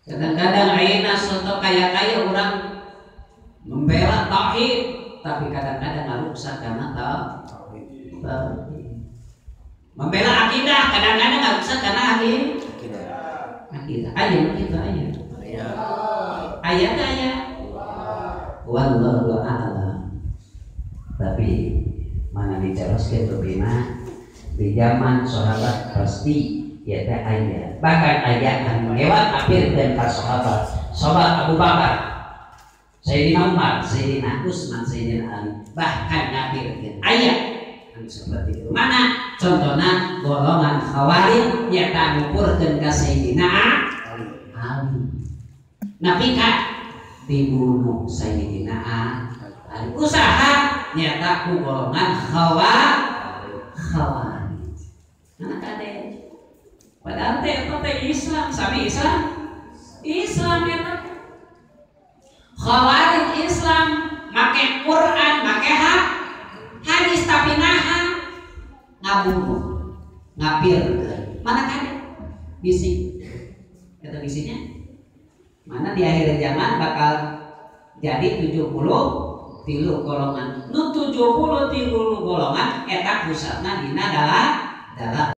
Kadang-kadang ayeuna soto kaya-kaya orang membela tauhid, tapi kadang-kadang ngaruksak karena tauhid. Membela akidah, kadang-kadang ngaruksak karena akidah. Akidah. Aya kitu aya. Aya teh aya. Wallahu a'lam. Tapi mana dicaroskeun rupina di zaman sahabat pasti ya teh aya. Bahkan aya anu lewat ngafirkeun ka sahabat. Sahabat Abu Bakar, Sayyidina Umar, Sayyidina Utsman, Sayyidina Ali, bahkan ngafirkeun. Aya anu seperti itu. Mana contohna golongan Khawarij nyata ngufurkeun ka Sayyidina Ali. Nabi ka dibunuh Sayyidina Ali. Usaha nyata ku golongan Khawarij. Mana kade? Padahal teh eta teh Islam, sami Islam. Islam eta. Khawarij Islam make Quran, make hak hadis, tapi naha ngabunuh, ngafirkeun. Mana kade? Bisi. Eta bisinya. Mana di akhir zaman bakal jadi 73 golongan. Nu 73 golongan eta pusatna dina dalam dalam